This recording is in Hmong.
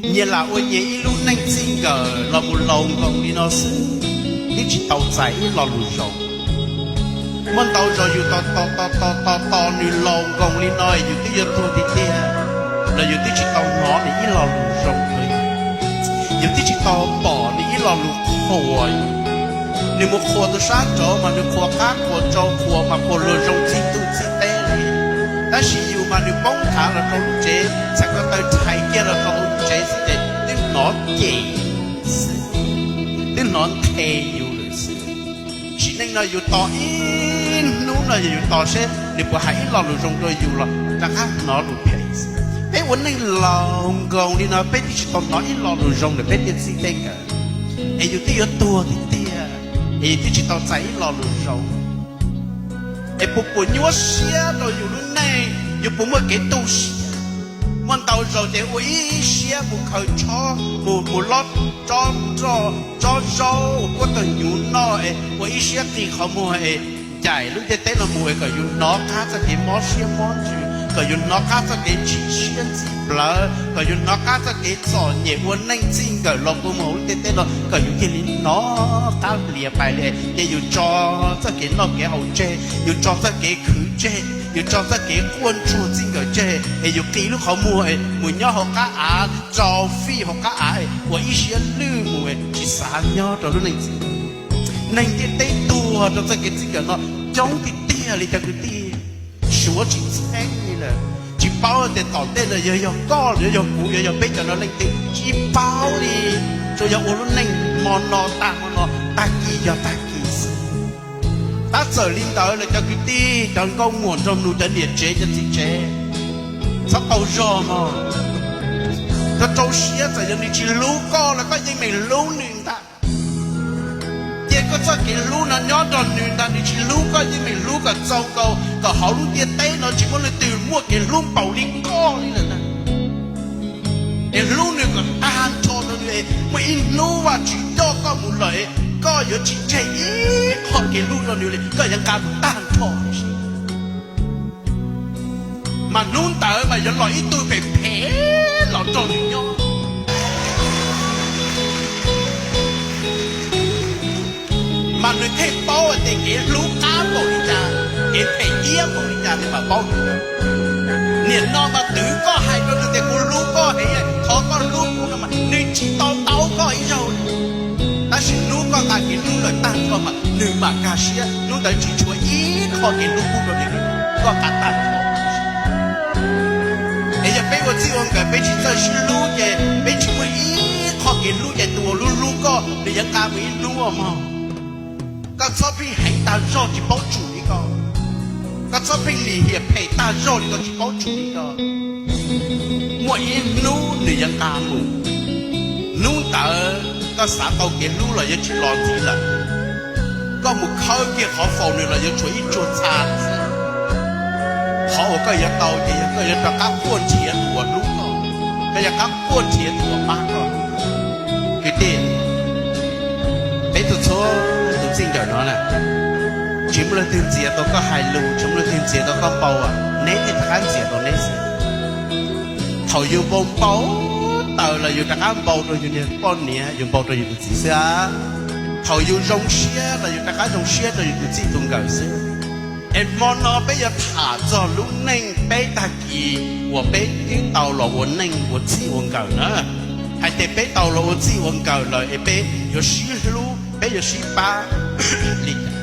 Nyias lam ua nyias ib lub neej txij nkawm los mus laus nkoos li no xwb, twb tsis tau txais ib lo lus zoo. Muaj ntau zaus yus tos tos tos tos tos tos nws laus nkoos li no, yus twb yuav tuag tiag tiag los yus twb tsis tau hnov nws ib lo lus zoo rau yus, yus twb tsis tau pom nws ib lo lus qhuas yus. Nws mus qhuas tus sab nraud mas nws qhuas qab qhuas tsau, qhuas mas qhuas luag zoo txij ntuj txij teb li. Tab sis yus mas nws poob thav los rau lub tsev, txhais ko taw rhais kiag los rau hauv lub tsev xwb ces twb hnov cem xwb, twb hnov nthe yus lawm xwb. Sim neej no yus tos ib hnub no yog yus tos seb nws puas hais ib lo lus zoo rau yus los rov qab hnov lus phem xwb. Peb ua neej laus nkoos li no peb twb tsis tau hnov ib lo lus zoo ntawm peb tej txij tej nkawm, es yus twb yuav tuag tiag tiag, es yus twb tsis tau txais ib lo lus zoo. Es puas puas nyuaj siab rau yus lub neej, yus puas muaj kev tu siab? Muaj ntau zaus ces ua ib siab mus khaws tshob, mus mus lob tsob nroj tsob zaub ua puab tag hnyuv noj es ua ib siab qi qhov muag es ncaim lub ntiaj teb no mus es kom yus hnov qab txoj kev mob siab mob ntsws, kom yus hnov qab txoj kev ntsim siab ntxim plawv, kom yus hnov qab txoj kev txom nyem ua neej txij nkawm los kua muag hauv lub ntiaj teb no, kom yus thiaj li hnov qab lias pais li. Ces yus tso txoj kev noj kev haus tseg, yus tso txoj kev khwv tseg, yus tso txoj kev quaj ntsuag txij nkawm tseg, es yus qi lub qhov muag es mus nyob hauv qab av tso fij hauv qab av es ua ib siab lwj mus es tsis xav nyob rau lub neej txij. Neeg ntiaj teb tuag rau txoj kev txij nkawm no coob tiag tiag li cov kwv tij, suav tsis txheeb li lawm. Tsis paub tias tom ntej no yog yog koj los yog kuv, yog yog peb cov no leej twg tsis paub li. Tsuas yog ua lub neej hmo no tag hmo no, tag kis yog tag kis xwb. Tab txawm li ntawd los cov kwv tij, cov nkauj muam nraug nus, cov niam tsev cov txiv tsev, txhob qaug zog mog. Rau rau siab, txawm yog nws tsis hlub koj los koj yeej meem hlub nws ntag. Cia koj txoj kev hlub no nyob nrog nws ntag, nws tsis hlub koj yeej meem hlub kom txaus nkaus kom hauv lub ntiaj teb no tsis muaj leej twg muaj kev hlub npaum li koj li lawm ntag. Es hlub nws kom tag nrho rau nws, muaj ib hnub Vajtswv coj koj mus lawm, koj yuav tsis tseg ib qho kev hlub rau nws li, koj yuav nqa mus tag nrho. Mas hnub ntawd mas yuav los ib tug phem phem los nrog nws nyob. Mas nws thiaj paub tias kev hlub qab npaum li cas, kev phem iab npaum li cas nws mam paub. Nim no mas twv koj hais rau nws tias kuv hlub koj heev, thov koj hlub kuv no mas nws tsis tau tau koj ib zaug li. Tab sis hnub koj nqa kev hlub lawm tag nrho mas nws mam nkag siab, hnub ntawd tsis tshuav ib qho kev hlub pub rau nws, koj nqa tag nrho. Es yog peb ua txij ua nkawm peb tsis txawj sib hlub ces peb tsis muaj ib qho kev hlub ces tus uas hlub hlub koj nws yuav nqa mus ib hnub mog. Koj txhob pheej heev tag zog tsis paub tsum li koj, koj txhob pheej lim hiam phem tag zog li koj tsis paub tsum li koj. Muaj ib hnub nws yuav nqa mus, hnub ntawd koj xav tau kev hlub los yuav tsis los ntxiv lawm. Koj mus khawb kiag qhov faus nws los yuav tshuav ib tsuag txha xwb. Qhov uas koj yuav tau ces yog koj yuav rov qab quaj nrhiav tus uas hlub koj, koj yuav rov qab quaj nrhiav tus uas pab koj. Kwv tij, peb tug txhua tus txij nkawm no na, tsis muaj leej twg ntxias tau koj hais lus, tsis muaj leej twg ntxias tau koj npau, neb thiaj rov qab ntxias tau neb xwb. Thaum yus npau npau taws los yus rov qab npau rau yus niag poj niam, yus npau rau yus tus txiv xwb. Thaum yus zoo siab los yus rov qab zoo siab rau yus tus txij tus nkawm xwb. Es hmo no peb yuav tham txog lub neej peb tag kis uas peb twb tau los ua neej ua txij ua nkawm na. Hais tias peb tau los ua txij ua nkawm lawm es peb yuav sib hlub, peb yuav sib pab li cas?